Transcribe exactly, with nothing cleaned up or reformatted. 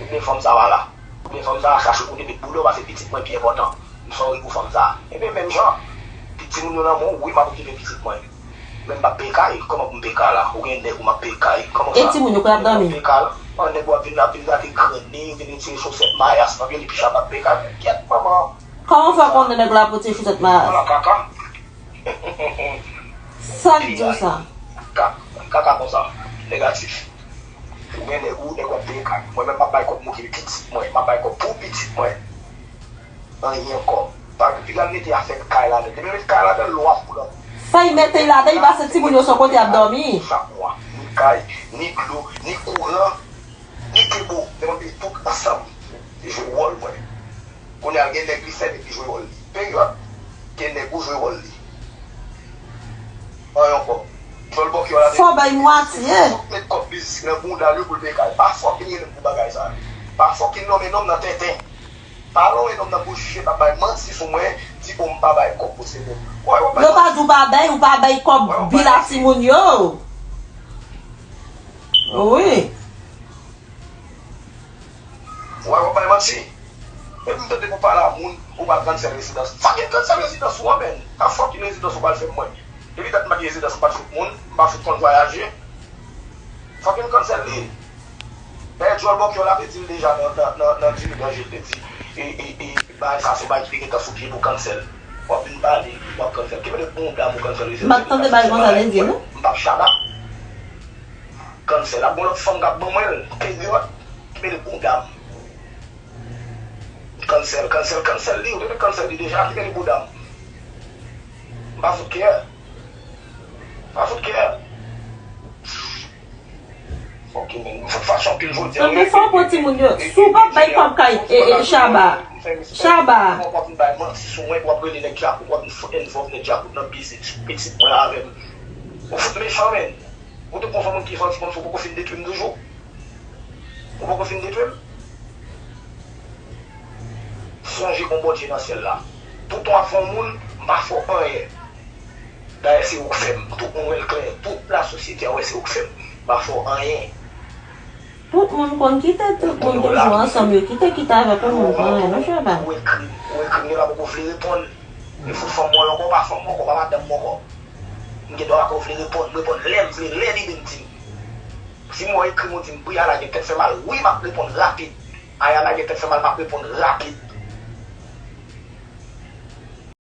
Ebyen fanm sa a la. Ebyen fanm sa a chache kote met boulè w pase pitit mwen pi enpòtan. M sòri pou fanm sa a. Ebyen menm jan, pitit moun yo nan men w, wi m ap okipe pitit mwen. Men m p ap peye kay, kòman pou m peye kay la? Ou gen nèg ou m ap peye kay, kòman sa? E timoun yo kote y ap dòmi? M ap peye kay la. An nèg w ap vin la, vin gate grenn li, vin retire sosèt mayas nan pye li, pi chak ap peye kay. Kyèt manman. Kòman w fè konnen nèg la ap retire sosèt mayas? Ala kaka. Sa k di w sa? Ka- Kaka konsa. Negatif. Ou gen nèg ou, nèg w ap peye kay. Mwen menm m ap bay kòb m okipe pitit mwen. M ap bay kòb pou pitit mwen. Anyen ankò. Pa gen piga mete afè kay ladan. Depi yo met kay ladan, lwa pou nan. Fè y mete y ladan, y pase timoun yo sou kote y ap dòmi. Chak mwa. Ni kay, ni dlo, ni kouran, ni kebo. Depi yo met tout ansanm. Li jwe wòl mwen. Kounye a gen nèg li sèvi li jwe wòl li. Peryòd. Gen nèg ou jwe wòl li. Anyen ankò. Djòl bòkyò la. Fò bay mwatye. Fòk met kòb biznis nan bounda l yo pou l peye kay. Pa fòk vin rele m pou bagay sa. Pa fòk vin nonmen non m nan tenten. Pa lonmen non m nan bouch, pa bay manti sou mwen, di bon m pa bay kòb pou timoun. Wè, wè, bay Yo pa manti. Di w pa bay, ou pa bay kòb Wè, wè, bay bila manti. Timoun yo. Wi. Wè, wè, bay manti. Epi m tande pou pale a moun, ou pral kansèl rezidans. Fucking kansèl rezidans ou an, men. Ka fucking rezidans ou pral fè mwen. Depi dat m pa gen rezidans, m pa t fout moun, m pa fout konn vwayaje. Fucking kansèl li. Dayè, djòl bòkyò la te di l deja nan, nan, nan, nan dirijan je te di, e, e, e, bagay sa se bagay ki te gentan sou pye pou kansèl. W ap vin pale, w ap kansèl. Ki mele bonda m ou kansèl rezidans. M ap tande bagay konsa, men di nou. M p ap chaba. Kansèl. Ap gon lòt fanm k ap ban mwen l. Peryòd. Ki mele bonda m. Kansèl, kansèl, kansèl li. Ou te met kansèl li deja. Ki mele bonda m. M pa fout kè. M pa fout kè. Ok, men. M fout fache anpil jodi a. Tanbe fò w pran timoun yo. Si w p ap bay kòb kay, e, e, Chaba. Chaba. Fò w ap bay manti sou mwen, w ap rele nèg djakout, w ap involve nèg djakout nan biznis pitit mwen avè m. Ou fout mechan, men. Ou te konn fè moun ki santi kòmsi w poko fin detwi m toujou? Ou poko fin detwi m? Sonje gon Bondye nan syèl la. Tout tan w ap fè yon moun, m pa fè w anyen. Dayè, se ou k fè m. Tout moun wè l klè. Tout lasosyete a wè se ou k fè m. M pa fè w anyen. Tout moun konn kite tout moun toujou ansanm yo kite kite avèk yon moun pran yon non Chaba. Ou ekri, ou ekri m, yo pa poko vle reponn. E fout fanm mwen ankò, pa fanm mwen ankò, pa madanm mwen ankò. M gen dwa pa ko vle reponn, m reponn lè m vle, lè lide m di m. Si m wè ekri m ou di m, wi, Ayana gen tèt fè mal, wi, m ap reponn rapid. Ayana gen tèt fè mal, m ap reponn rapid.